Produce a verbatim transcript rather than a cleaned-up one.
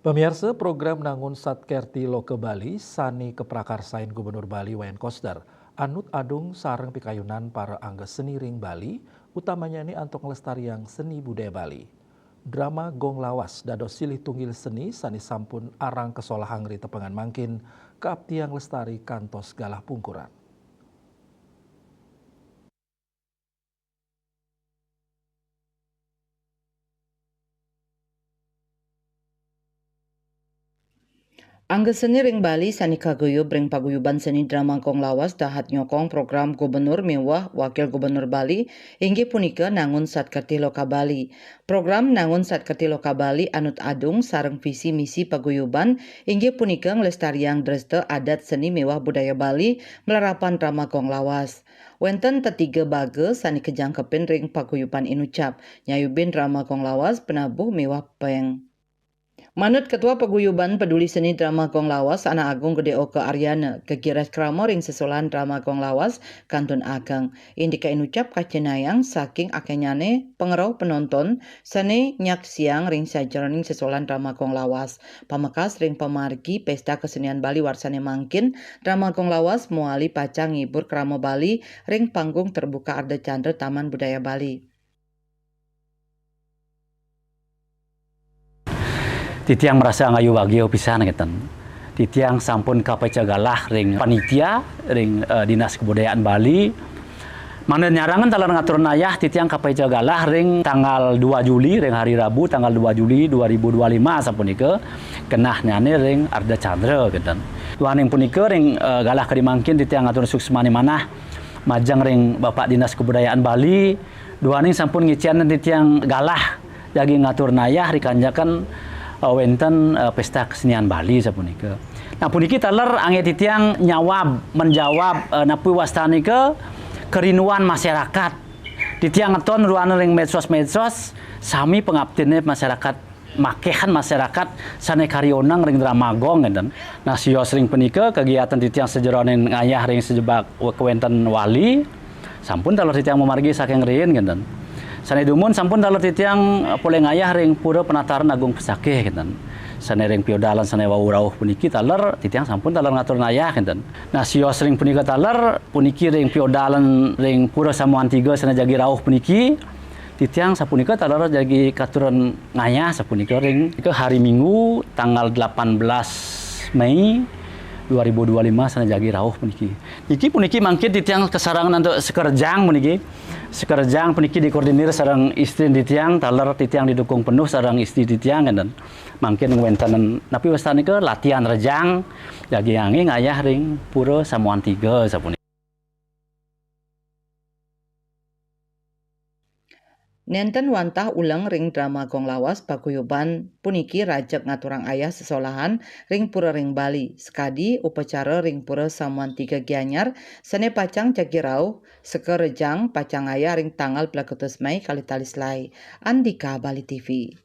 Pamiarsa, program Nangun Satkerthi Loka Bali sane kaprakarsain Gubernur Bali Wayan Koster, anut adung sareng pikayunan para angga seni ring Bali, utamanyane antuk nglestariang seni budaya Bali. Drama Gong Lawas dados silih tunggil seni sane sampun arang kasolahang ri tepengan mangkin, kaaptiang lestari kantos galah pungkuran. Angga seni ring Bali sane kaguyub ring paguyuban seni drama Gong Lawas dahat nyokong program Gubernur miwah Wakil Gubernur Bali, inggih punika Nangun Satkerthi Loka Bali. Program Nangun Satkerthi Loka Bali anut adung sareng visi misi paguyuban, inggih punika nglestariang dresta adat seni miwah budaya Bali, malarapan drama Gong Lawas. Wenten tetiga baga sane kajangkepin ring paguyuban inucap, nyayubin drama Gong Lawas, penabuh miwah peng. Manut Ketua Paguyuban Peduli Seni Drama Gong Lawas, Anak Agung Gede Oka Aryana, gegiraj krama ring sesolahan drama Gong Lawas kantun ageng. Indike inucap kacenayang saking akenyane pangrauh penonton sane nyaksiang ring sajeroning sesolahan drama Gong Lawas. Pamekas ring pamargi Pesta Kesenian Bali warsane mangkin, drama Gong Lawas mawali pacang ngibur krama Bali ring panggung terbuka Ardha Candra Taman Budaya Bali. Titiang marasa ngayu bagia pisan ngeten. Titiang sampun kapaica galah ring panitia, ring, eh, Dinas Kebudayaan Bali. Mangda nyarangan taler ngaturang ayah, titiang kapaica galah ring tanggal dua Juli, ring hari Rabu tanggal dua Juli dua ribu dua lima sapunika, kenahnyane ring Ardha Candra ngeten. Duaning punika ring, eh, galah kadi mangkin titiang ngatur suksmane manah majeng ring Bapak Dinas Kebudayaan Bali, duaning sampun ngicen titiang galah jagi ngatur nayah ri kanjekan, eh, wenten, eh, Pesta Kesenian Bali sapunika. Nah, puniki taler angge titiang nyawab, menjawab, eh, napi wastanika kerinduan masyarakat. Titiang ngeton ruana ring medsos-medsos, sami pangaptine masyarakat, makehan masyarakat sane kari oneng ring drama gong ngenten. Nah, sios ring punika, kegiatan titiang sajeroning ngayah ring sajebag we-, kewenten wali, sampun taler titiang mamargi saking riin ngenten. Sane dumun sampun taler titiang, eh, polih ngayah ring Pura Penataran Agung Pesakih ngenten. Sane ring piodalan sane wau rauh puniki taler titiang sampun taler ngatur ngayah ngenten. Nah, sios ring punika taler puniki ring piodalan ring Pura Samuan Tiga sane jagi rauh puniki, titiang sapunika taler jagi katuran ngayah sapunika ring ke hari Minggu tanggal delapan belas Mei dua ribu dua lima sane jagi rauh puniki. Niki puniki mangkin titiang kasarengan antuk Sekar Rejang puniki. Sekar Rejang puniki dikoordinir sareng istri titiang, taler titiang didukung penuh sareng istri titiang ngenten. Mangkin ngwenten napi wastanika latihan rejang, jagi angge ngayah ring Pura Samuan Tiga sapunika. Nenten wantah uleng ring drama Gong Lawas, paguyuban puniki rajeg ngaturang ayah sesolahan ring pura ring Bali. Sakadi upacara ring Pura Samuan Tiga Gianyar sane pacang jagi rauh, Sekar Rejang pacang ngayah ring tanggal peleketus Mei kalih tali selai. Andika Bali T V.